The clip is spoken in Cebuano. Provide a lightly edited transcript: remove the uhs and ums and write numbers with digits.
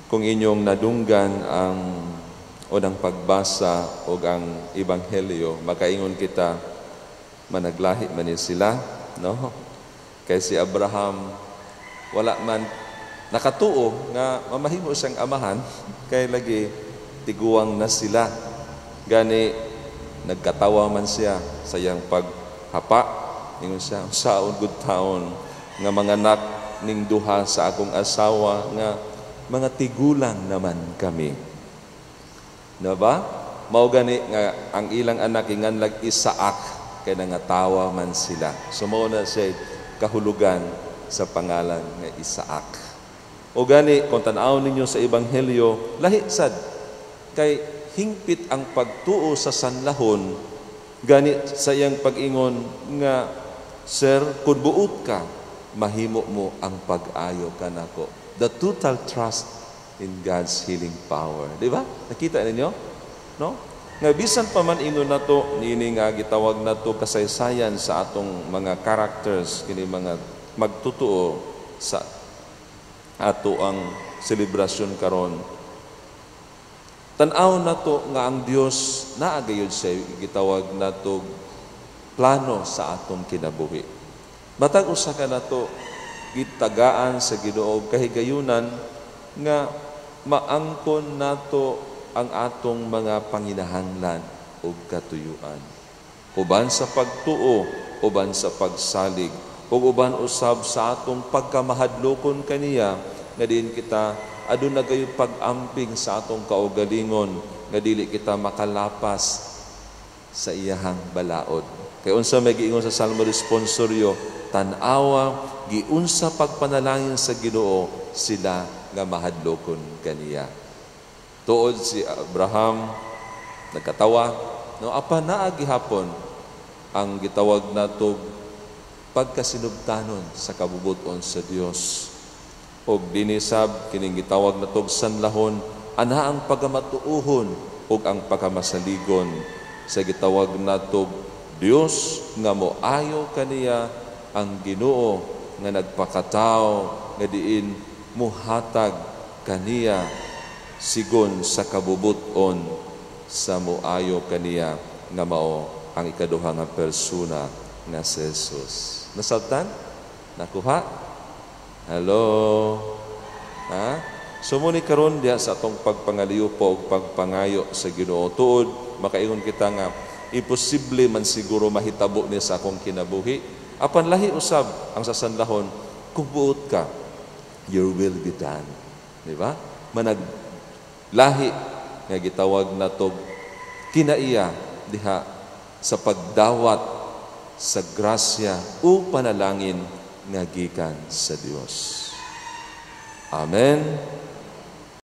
Kung inyong nadunggan ang unang pagbasa o ang ebanghelyo, makaingon kita, managlahi man ni sila, no? Kay si Abraham wala man nakatuo nga mamahimo siyang amahan kay lagi tiguang na sila. Gani nagkatawa man siya sa iyang paghapa. Ingon siya, "Saon gud taon nga manganak ning duha sa akong asawa nga mga tigulang naman kami?" Na ba? Mao gani nga ang ilang anak inganlag Isaac kay nangatawa man sila. So mao na siya kahulugan sa pangalan nga Isaac. O gani kung tan-aw ninyo sa ebanghelyo, lahi sad kay hingpit ang pagtuo sa sanlahon, gani sa iyang pag-ingon nga, "Sir, kung buot ka, mahimo mo ang pag-ayo kanako." The total trust in God's healing power. Di ba? Nakita ninyo? No? Nga bisan pa man ingon nato niini nga gitawag nato kasaysayan sa atong mga characters, kini mga magtutuo sa ato ang selebrasyon karon. Tan-aw nato nga ang Dios naa gayud siya gitawag nato plano sa atong kinabuhi. Matag usa ka nato gitagaan sa Ginoo kahigayunan nga maangkon nato ang atong mga panginahanglan ug katuyuan. Uban sa pagtuo, uban sa pagsalig, ug uban usab sa atong pagkamahadlokon kaniya nga diin kita aduna gayo pag-amping sa atong kaugalingon nga dili kita makalapas sa iyahang balaod. Kay unsa may giingon sa Salmo responsoryo, "Tan-awa giunsa pagpanalangin sa Ginoo sila nga mahadlokon kaniya." Tuod si Abraham nagkatawa, no, apan naa gihapon ang gitawag nato pagkasinubtanon sa kabubut-on sa Dios. Og dinisab kining gitawag natog sanlahon, ana ang pagkamatuohon ug ang pagkamasaligon sa gitawag natog Dios nga moayo kaniya, ang Ginoo nga nagpakatao nga diin muhatag kaniya sigon sa kabubut-on sa moayo kaniya, nga mao ang ikaduha nga persona nga si Jesus. Nasabtan? Nakuha? Hello? Ha? So muni karon diha sa atong pagpangaliw po ug pagpangayo sa Ginoo, tuod makaingon kita nga imposible man siguro mahitabo ni sa akong kinabuhi. Apan lahi usab ang sasanlahon, kung buot ka, your will be done. Di ba? Manag lahi nga gitawag natog kinaiya diha sa pagdawat sa grasya o panalangin nga gikan sa Dios. Amen.